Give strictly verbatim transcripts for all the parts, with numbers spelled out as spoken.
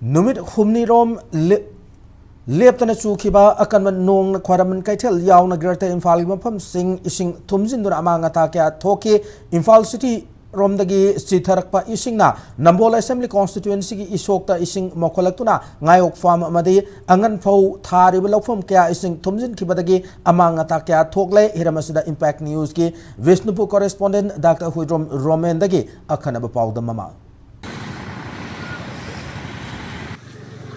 ꯅꯨꯃꯤꯠ ꯍꯨꯝꯅꯤꯔꯣꯝ ꯂꯦꯞ- ꯂꯦꯞꯇꯅ ꯆꯨꯈꯤꯕ ꯑꯀꯟꯕ ꯅꯣꯡꯅ ꯈ꯭ꯋꯥꯏꯔꯝꯕꯟ ꯀꯩꯊꯦꯜ ꯌꯥꯎꯅ Greater ꯏꯝꯐꯥꯜꯒꯤ ꯃꯐꯝꯁꯤꯡ ꯏꯁꯤꯡ ꯊꯨꯝꯖꯤꯟꯗꯨꯅ ꯑꯃꯥꯡ ꯑꯇꯥ ꯀꯌꯥ ꯊꯣꯛꯈꯤ꯫ ꯏꯝꯐꯥꯜ ꯁꯤꯇꯤ ꯔꯣꯝꯗꯒꯤ ꯆꯤꯊꯔꯛꯄ ꯏꯁꯤꯡꯅ ꯅꯝꯕꯣꯜ ꯑꯦꯁꯦꯝꯕ꯭ꯂꯤ ꯀꯣꯟꯁꯇꯤꯇ꯭ꯋꯦꯟꯁꯤꯒꯤ ꯏꯁꯣꯛꯇ ꯏꯁꯤꯡ ꯃꯧꯈꯠꯂꯛꯇꯨꯅ ꯉꯥꯌꯣꯛ ꯐꯥꯝ ꯑꯃꯗꯤ ꯑꯉꯟ ꯐꯧ ꯊꯥꯔꯤꯕ ꯂꯧꯐꯝ ꯀꯌꯥ ꯏꯁꯤꯡ ꯊꯨꯝꯖꯤꯟꯈꯤꯕꯗꯒꯤ ꯑꯃꯥꯡ ꯑꯇꯥ ꯀꯌꯥ ꯊꯣꯛꯂꯦ꯫ ꯍꯤꯔꯝ ꯑꯁꯤꯗ Impact Newsꯀꯤ ꯕꯤꯁꯅꯨꯄꯨꯔ correspondent ꯗꯥꯛꯇꯔ ꯍꯨꯏꯗ꯭ꯔꯣꯝ ꯔꯣꯃꯦꯟꯗꯒꯤ ꯑꯈꯟꯅꯕ ꯄꯥꯎꯗꯝ ꯑꯃ꯫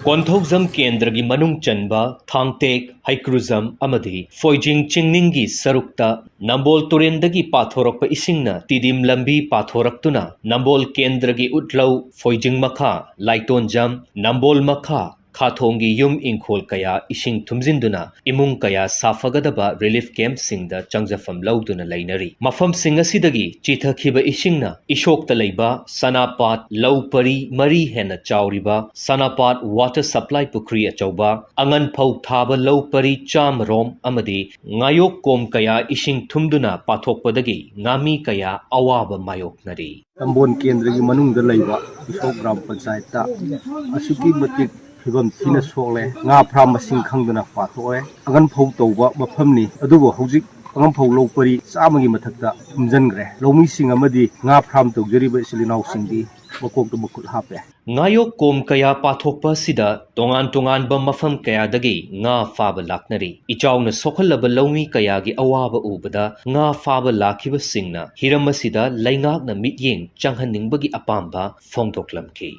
ꯀꯣꯟꯊꯧꯖꯝ ꯀꯦꯟꯗ꯭ꯔꯒꯤ ꯃꯅꯨꯡ ꯆꯟꯕ ꯊꯥꯡꯇꯦꯛ, ꯍꯩꯀ꯭ꯔꯨꯖꯝ ꯑꯃꯗꯤ ꯐꯣꯏꯖꯤꯡ ꯆꯤꯡꯅꯤꯡꯒꯤ ꯁꯔꯨꯛꯇ ꯅꯝꯕꯣꯜ ꯇꯨꯔꯦꯟꯗꯒꯤ ꯄꯥꯊꯣꯔꯛꯄ ꯏꯁꯤꯡꯅ ꯇꯤꯗꯤꯝ ꯂꯝꯕꯤ ꯄꯥꯊꯣꯔꯛꯇꯨꯅ ꯅꯝꯕꯣꯜ ꯀꯦꯟꯗ꯭ꯔꯒꯤ ꯎꯠꯂꯧ, ꯐꯣꯏꯖꯤꯡ ꯃꯈꯥ, ꯂꯥꯏꯇꯣꯟꯖꯝ, ꯅꯝꯕꯣꯜ ꯃꯈꯥ, ꯈꯥꯊꯣꯡꯒꯤ ꯌꯨꯝ ꯏꯪꯈꯣꯜ ꯀꯌꯥ ꯏꯁꯤꯡ ꯊꯨꯝꯖꯤꯟꯗꯨꯅ ꯏꯃꯨꯡ ꯀꯌꯥ ꯁꯥꯐꯒꯗꯕ relief campꯁꯤꯡꯗ ꯆꯪꯖꯐꯝ ꯂꯧꯗꯨꯅ ꯂꯩꯅꯔꯤ꯫ ꯃꯐꯝꯁꯤꯡ ꯑꯁꯤꯗꯒꯤ ꯆꯤꯊꯈꯤꯕ ꯏꯁꯤꯡꯅ ꯏꯁꯣꯛꯇ ꯂꯩꯕ ꯁꯅꯥꯄꯥꯠ ꯂꯧ ꯄꯔꯤ ꯃꯔꯤ ꯍꯦꯟꯅ ꯆꯥꯎꯔꯤꯕ ꯁꯅꯥꯄꯥꯠ water supply ꯄꯨꯈ꯭ꯔꯤ ꯑꯆꯧꯕ, ꯑꯉꯟ ꯐꯧ ꯊꯥꯕ ꯂꯧ ꯄꯔꯤ ꯆꯥꯝꯃꯔꯣꯝ ꯑꯃꯗꯤ ꯉꯥꯌꯣꯛ ꯀꯣꯝ ꯀꯌꯥ ꯏꯁꯤꯡ ꯊꯨꯝꯗꯨꯅ ꯄꯥꯊꯣꯛꯄꯗꯒꯤ ꯉꯥꯃꯤ ꯀꯌꯥ ꯑꯋꯥꯕ ꯃꯥꯌꯣꯛꯅꯔꯤ꯫ ꯅꯝꯕꯣꯜ ꯀꯦꯟꯗ꯭ꯔꯒꯤ ꯃꯅꯨꯡꯗ ꯂꯩꯕ ꯏꯁꯣꯛ ꯒ꯭ꯔꯥꯝ ꯄꯟꯆꯥꯌꯠꯇ ꯑꯁꯨꯛꯀꯤ ꯃꯇꯤꯛ ꯐꯤꯕꯝ ꯊꯤꯅ ꯁꯣꯛꯂꯦ꯫ ꯉꯥ ꯐꯥꯔꯝ ꯃꯁꯤꯡ ꯈꯪꯗꯅ ꯄꯥꯊꯣꯛꯑꯦ꯫ ꯑꯉꯟ ꯐꯧ ꯇꯧꯕ ꯃꯐꯝꯅꯤ, ꯑꯗꯨꯕꯨ ꯍꯧꯖꯤꯛ ꯑꯉꯟ ꯐꯧ ꯂꯧ ꯄꯔꯤ ꯆꯥꯝꯃꯒꯤ ꯃꯊꯛꯇ ꯊꯨꯝꯖꯤꯟꯈ꯭ꯔꯦ꯫ ꯂꯧꯃꯤꯁꯤꯡ ꯑꯃꯗꯤ ꯉꯥ ꯐꯥꯔꯝ ꯇꯧꯖꯔꯤꯕ ꯏꯆꯤꯜ ꯏꯅꯥꯎꯁꯤꯡꯗꯤ ꯃꯀꯣꯛꯇ ꯃꯈꯨꯠ ꯍꯥꯞꯄꯦ꯫ ꯉꯥꯌꯣꯛ ꯀꯣꯝ ꯀꯌꯥ ꯄꯥꯊꯣꯛꯄ ꯑꯁꯤꯗ ꯇꯣꯉꯥꯟ ꯇꯣꯉꯥꯟꯕ ꯃꯐꯝ ꯀꯌꯥꯗꯒꯤ ꯉꯥ ꯐꯥꯕ ꯂꯥꯛꯅꯔꯤ꯫ ꯏꯆꯥꯎꯅ ꯁꯣꯛꯍꯜꯂꯕ ꯂꯧꯃꯤ ꯀꯌꯥꯒꯤ ꯑꯋꯥꯕ ꯎꯕꯗ ꯉꯥ ꯐꯥꯕ ꯂꯥꯛꯈꯤꯕꯁꯤꯡꯅ ꯍꯤꯔꯝ ꯑꯁꯤꯗ ꯂꯩꯉꯥꯛꯅ ꯃꯤꯠꯌꯦꯡ ꯆꯪꯍꯟꯅꯤꯡꯕꯒꯤ ꯑꯄꯥꯝꯕ ꯐꯣꯡꯗꯣꯛꯂꯝꯈꯤ꯫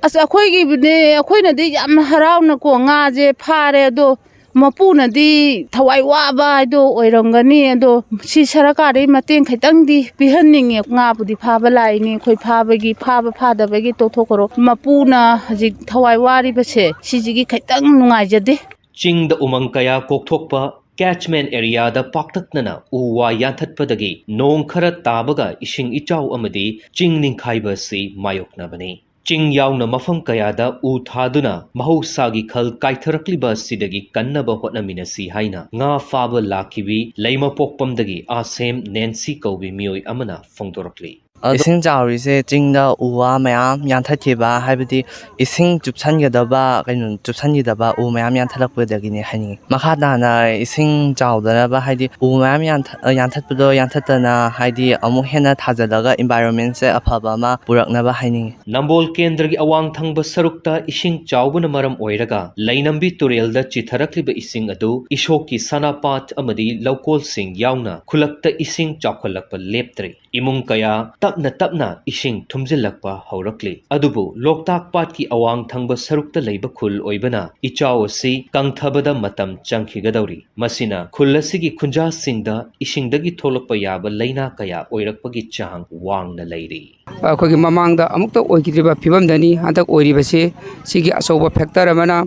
ꯑꯁ, ꯑꯩꯈꯣꯏꯒꯤꯕꯨꯗꯤ, ꯑꯩꯈꯣꯏꯅꯗꯤ ꯌꯥꯝꯅ ꯍꯔꯥꯎꯅꯀꯣ ꯉꯥꯁꯦ ꯐꯥꯔꯦ, ꯑꯗꯣ ꯃꯄꯨꯅꯗꯤ ꯊꯋꯥꯏ ꯋꯥꯕ ꯍꯥꯏꯗꯣ ꯑꯣꯏꯔꯝꯒꯅꯤ꯫ ꯑꯗꯣ ꯁꯤ ꯁꯔꯀꯥꯔꯗꯒꯤ ꯃꯇꯦꯡ ꯈꯤꯇꯪꯗꯤ ꯄꯤꯍꯟꯅꯤꯡꯉꯦ꯫ ꯉꯥꯕꯨꯗꯤ ꯐꯥꯕ ꯂꯥꯛꯏꯅꯤ, ꯑꯩꯈꯣꯏ ꯐꯥꯕꯒꯤ, ꯐꯥꯕ ꯐꯥꯗꯕꯒꯤ ꯇꯣꯛꯊꯣꯛꯈ꯭ꯔꯣ, ꯃꯄꯨꯅ ꯍꯧꯖꯤꯛ ꯊꯋꯥꯏ ꯋꯥꯔꯤꯕꯁꯦ ꯁꯤꯁꯤꯒꯤ ꯈꯤꯇꯪ ꯅꯨꯡꯉꯥꯏꯖꯗꯦ꯫ ꯆꯤꯡꯗ ꯎꯃꯪ ꯀꯌꯥ ꯀꯣꯛꯊꯣꯛꯄ, catchment areaꯗ ꯄꯥꯛꯇꯛꯅꯅ ꯎ ꯋꯥ ꯌꯥꯟꯊꯠꯄꯗꯒꯤ ꯅꯣꯡ ꯈꯔ ꯇꯥꯕꯒ ꯏꯁꯤꯡ ꯏꯆꯥꯎ ꯑꯃꯗꯤ ꯆꯤꯡ ꯅꯤꯡꯈꯥꯏꯕ ꯑꯁꯤ ꯃꯥꯌꯣꯛꯅꯕꯅꯤ꯫ ꯆꯤꯡ ꯌꯥꯎꯅ ꯃꯐꯝ ꯀꯌꯥꯗ ꯎ ꯊꯥꯗꯨꯅ ꯃꯍꯧꯁꯥꯒꯤ ꯈꯜ ꯀꯥꯏꯊꯔꯛꯂꯤꯕ ꯑꯁꯤꯗꯒꯤ ꯀꯟꯅꯕ ꯍꯣꯠꯅꯃꯤꯟꯅꯁꯤ ꯍꯥꯏꯅ ꯉꯥ ꯐꯥꯕ ꯂꯥꯛꯈꯤꯕꯤ ꯂꯩꯃꯄꯣꯛꯄꯝꯗꯒꯤ ꯑꯥꯁꯦꯝ ꯅꯦꯟꯁꯤ ꯀꯧꯕꯤ ꯃꯤꯑꯣꯏ ꯑꯃꯅ ꯐꯣꯡꯗꯣꯔꯛꯂꯤ꯫ ꯑꯗꯣ ꯏꯁꯤꯡ ꯆꯥꯎꯔꯤꯁꯦ ꯆꯤꯡꯗ ꯎ ꯋꯥ ꯃꯌꯥꯝ ꯌꯥꯟꯊꯠꯈꯤꯕ, ꯍꯥꯏꯕꯗꯤ ꯏꯁꯤꯡ ꯆꯨꯞꯁꯟꯒꯗꯕ, ꯀꯩꯅꯣ, ꯆꯨꯞꯁꯟꯈꯤꯗꯕ ꯎ ꯃꯌꯥꯝ ꯌꯥꯟꯊꯠꯂꯛꯄꯗꯒꯤꯅꯦ ꯍꯥꯏꯅꯤꯡꯉꯤ꯫ ꯃꯈꯥ ꯇꯥꯅ ꯏꯁꯤꯡ ꯆꯥꯎꯗꯅꯕ, ꯍꯥꯏꯗꯤ ꯎ ꯃꯌꯥꯝ ꯌꯥꯟꯊ-, ꯌꯥꯟꯊꯠꯄꯗꯣ ꯌꯥꯟꯊꯠꯇꯅ, ꯍꯥꯏꯗꯤ ꯑꯃꯨꯛ ꯍꯦꯟꯅ ꯊꯥꯖꯤꯜꯂꯒ environment ꯁꯦ ꯑꯐꯕ ꯑꯃ ꯄꯨꯔꯛꯅꯕ ꯍꯥꯏꯅꯤꯡꯉꯤ꯫ ꯅꯝꯕꯣꯜ ꯀꯦꯟꯗ꯭ꯔꯒꯤ ꯑꯋꯥꯡ ꯊꯪꯕ ꯁꯔꯨꯛꯇ ꯏꯁꯤꯡ ꯆꯥꯎꯕꯅ ꯃꯔꯝ ꯑꯣꯏꯔꯒ ꯂꯩꯅꯝꯕꯤ ꯇꯨꯔꯦꯜꯗ ꯆꯤꯊꯔꯛꯂꯤꯕ ꯏꯁꯤꯡ ꯑꯗꯨ ꯏꯁꯣꯛꯀꯤ ꯁꯅꯥꯄꯥꯠ ꯑꯃꯗꯤ ꯂꯧꯀꯣꯜꯁꯤꯡ ꯌꯥꯎꯅ ꯈꯨꯜꯂꯛꯇ ꯏꯁꯤꯡ ꯆꯥꯎꯈꯠꯂꯛꯄ ꯂꯦꯞꯇ꯭ꯔꯤ꯫ ꯏꯃꯨꯡ ꯀꯌꯥ ꯇꯞꯅ ꯇꯞꯅ ꯏꯁꯤꯡ ꯊꯨꯝꯖꯤꯜꯂꯛꯄ ꯍꯧꯔꯛꯂꯤ꯫ ꯑꯗꯨꯕꯨ ꯂꯣꯛꯇꯥꯛ ꯄꯥꯠꯀꯤ ꯑꯋꯥꯡ ꯊꯪꯕ ꯁꯔꯨꯛꯇ ꯂꯩꯕ ꯈꯨꯜ ꯑꯣꯏꯕꯅ ꯏꯆꯥꯎ ꯑꯁꯤ ꯀꯪꯊꯕꯗ ꯃꯇꯝ ꯆꯪꯈꯤꯒꯗꯧꯔꯤ꯫ ꯃꯁꯤꯅ ꯈꯨꯜ ꯑꯁꯤꯒꯤ ꯈꯨꯟꯖꯥꯁꯤꯡꯗ ꯏꯁꯤꯡꯗꯒꯤ ꯊꯣꯛꯂꯛꯄ ꯌꯥꯕ ꯂꯥꯏꯅꯥ ꯀꯌꯥ ꯑꯣꯏꯔꯛꯄꯒꯤ ꯆꯥꯡ ꯋꯥꯡꯅ ꯂꯩꯔꯤ꯫ ꯑꯩꯈꯣꯏꯒꯤ ꯃꯃꯥꯡꯗ ꯑꯃꯨꯛꯇ ꯑꯣꯏꯈꯤꯗ꯭ꯔꯤꯕ ꯐꯤꯕꯝꯗꯅꯤ ꯍꯟꯗꯛ ꯑꯣꯏꯔꯤꯕꯁꯤ꯫ ꯁꯤꯒꯤ ꯑꯆꯧꯕ factor ꯑꯃꯅ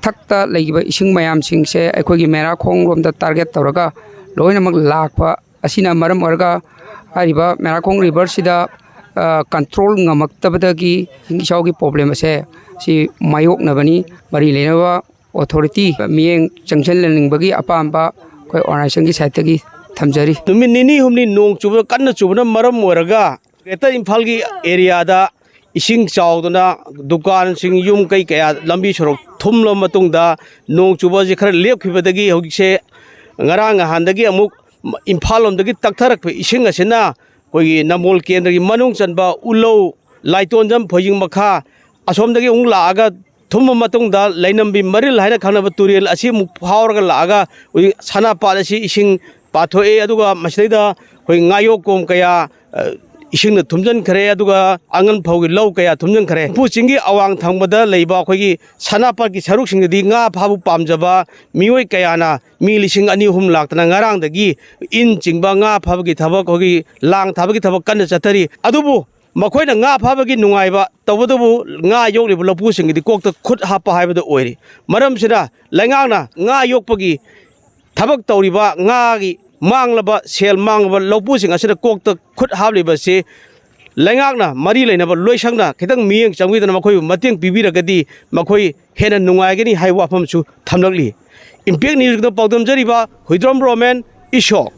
ꯊꯛꯇ ꯂꯩꯈꯤꯕ ꯏꯁꯤꯡ ꯃꯌꯥꯝꯁꯤꯡꯁꯦ ꯑꯩꯈꯣꯏꯒꯤ ꯃꯦꯔꯥꯈꯣꯡ ꯂꯣꯝꯗ target ꯇꯧꯔꯒ ꯂꯣꯏꯅꯃꯛ ꯂꯥꯛꯄ ꯑꯁꯤꯅ ꯃꯔꯝ ꯑꯣꯏꯔꯒ ꯍꯥꯏꯔꯤꯕ ꯃꯦꯔꯥꯈꯣꯡ river ꯁꯤꯗ, ꯑ, control ꯉꯝꯃꯛꯇꯕꯗꯒꯤ ꯏꯁꯤꯡ ꯏꯆꯥꯎꯒꯤ problem ꯑꯁꯦ ꯁꯤ ꯃꯥꯌꯣꯛꯅꯕꯅꯤ꯫ ꯃꯔꯤ ꯂꯩꯅꯕ authority ꯃꯤꯠꯌꯦꯡ ꯆꯪꯁꯤꯜꯍꯟꯅꯤꯡꯕꯒꯤ ꯑꯄꯥꯝꯕ ꯑꯩꯈꯣꯏ organization ꯒꯤ side ꯇꯒꯤ ꯊꯝꯖꯔꯤ꯫ ꯅꯨꯃꯤꯠ ꯅꯤꯅꯤ ꯍꯨꯝꯅꯤ ꯅꯣꯡ ꯆꯨꯕ, ꯀꯟꯅ ꯆꯨꯕꯅ ꯃꯔꯝ ꯑꯣꯏꯔꯒ Greater ꯏꯝꯐꯥꯜꯒꯤ area ꯗ ꯏꯁꯤꯡ ꯆꯥꯎꯗꯅ ꯗꯨꯀꯥꯟꯁꯤꯡ, ꯌꯨꯝ ꯀꯩ ꯀꯌꯥ, ꯂꯝꯕꯤ ꯁꯣꯔꯣꯛ ꯊꯨꯝꯂꯕ ꯃꯇꯨꯡꯗ, ꯅꯣꯡ ꯆꯨꯕꯁꯤ ꯈꯔ ꯂꯦꯞꯈꯤꯕꯗꯒꯤ ꯍꯧꯖꯤꯛꯁꯦ ꯉꯔꯥꯡ ꯅꯍꯥꯟꯗꯒꯤ ꯑꯃꯨꯛ ꯏꯝꯐꯥꯜ ꯂꯣꯝꯗꯒꯤ ꯇꯛꯊꯔꯛꯄ ꯏꯁꯤꯡ ꯑꯁꯤꯅ ꯑꯩꯈꯣꯏꯒꯤ ꯅꯝꯕꯣꯜ ꯀꯦꯟꯗ꯭ꯔꯒꯤ ꯃꯅꯨꯡ ꯆꯟꯕ ꯎꯂꯧ, ꯂꯥꯏꯇꯣꯟꯖꯝ, ꯐꯣꯏꯖꯤꯡ ꯃꯈꯥ, ꯑꯁꯣꯝꯗꯒꯤ ꯑꯃꯨꯛ ꯂꯥꯛꯑꯒ ꯊꯨꯝꯕ ꯃꯇꯨꯡꯗ ꯂꯩꯅꯝꯕꯤ ꯃꯔꯤꯜ ꯍꯥꯏꯅ ꯈꯪꯅꯕ ꯇꯨꯔꯦꯜ ꯑꯁꯤ ꯑꯃꯨꯛ ꯐꯥꯎꯔꯒ ꯂꯥꯛꯑꯒ ꯍꯧꯖꯤꯛ ꯁꯅꯥꯄꯥꯠ ꯑꯁꯤ ꯏꯁꯤꯡ ꯄꯥꯊꯣꯛꯑꯦ꯫ ꯑꯗꯨꯒ ꯃꯁꯤꯗꯩꯗ ꯑꯩꯈꯣꯏ ꯉꯥꯌꯣꯛꯀꯣꯝ ꯀꯌꯥ, ꯑ, ꯏꯁꯤꯡꯅ ꯊꯨꯝꯖꯤꯟꯈ꯭ꯔꯦ꯫ ꯑꯗꯨꯒ ꯑꯉꯟ ꯐꯧꯒꯤ ꯂꯧ ꯀꯌꯥ ꯊꯨꯝꯖꯤꯟꯈ꯭ꯔꯦ꯫ ꯂꯐꯨ ꯆꯤꯡꯒꯤ ꯑꯋꯥꯡ ꯊꯪꯕꯗ ꯂꯩꯕ ꯑꯩꯈꯣꯏꯒꯤ ꯁꯅꯥꯄꯥꯠꯀꯤ ꯁꯔꯨꯛꯁꯤꯡꯗꯗꯤ ꯉꯥ ꯐꯥꯕ ꯄꯥꯝꯖꯕ ꯃꯤꯑꯣꯏ ꯀꯌꯥꯅ ꯃꯤ ꯂꯤꯁꯤꯡ ꯑꯅꯤ ꯑꯍꯨꯝ ꯂꯥꯛꯇꯅ ꯉꯔꯥꯡꯗꯒꯤ ꯏꯟ ꯆꯤꯡꯕ, ꯉꯥ ꯐꯥꯕꯒꯤ ꯊꯕꯛ, ꯑꯩꯈꯣꯏꯒꯤ ꯂꯥꯡ ꯊꯥꯕꯒꯤ ꯊꯕꯛ ꯀꯟꯅ ꯆꯠꯊꯔꯤ꯫ ꯑꯗꯨꯕꯨ ꯃꯈꯣꯏꯅ ꯉꯥ ꯐꯥꯕꯒꯤ ꯅꯨꯡꯉꯥꯏꯕ, ꯇꯧꯕꯇꯕꯨ ꯉꯥ ꯌꯣꯛꯂꯤꯕ ꯂꯧꯄꯨꯁꯤꯡꯒꯤꯗꯤ ꯀꯣꯛꯇ ꯈꯨꯠ ꯍꯥꯞꯄ ꯍꯥꯏꯕꯗꯨ ꯑꯣꯏꯔꯤ꯫ ꯃꯔꯝꯁꯤꯅ ꯂꯩꯉꯥꯛꯅ ꯉꯥ ꯌꯣꯛꯄꯒꯤ ꯊꯕꯛ ꯇꯧꯔꯤꯕ, ꯉꯥꯒꯤ ꯃꯥꯡꯂꯕ, ꯁꯦꯜ ꯃꯥꯡꯂꯕ ꯂꯧꯄꯨꯁꯤꯡ ꯑꯁꯤꯗ ꯀꯣꯛꯇ ꯈꯨꯠ ꯍꯥꯞꯂꯤꯕꯁꯤ ꯂꯩꯉꯥꯛꯅ, ꯃꯔꯤ ꯂꯩꯅꯕ ꯂꯣꯏꯁꯪꯅ ꯈꯤꯇꯪ ꯃꯤꯠꯌꯦꯡ ꯆꯪꯕꯤꯗꯅ ꯃꯈꯣꯏꯕꯨ ꯃꯇꯦꯡ ꯄꯤꯕꯤꯔꯒꯗꯤ ꯃꯈꯣꯏ ꯍꯦꯟꯅ ꯅꯨꯡꯉꯥꯏꯒꯅꯤ ꯍꯥꯏꯕ ꯋꯥꯐꯝꯁꯨ ꯊꯝꯂꯛꯂꯤ꯫ Impact News ꯀꯤꯗꯃꯛ ꯄꯥꯎꯗꯝꯖꯔꯤꯕ ꯍꯨꯏꯗ꯭ꯔꯣꯝ ꯔꯣꯃꯦꯟ, ꯏꯁꯣꯛ꯫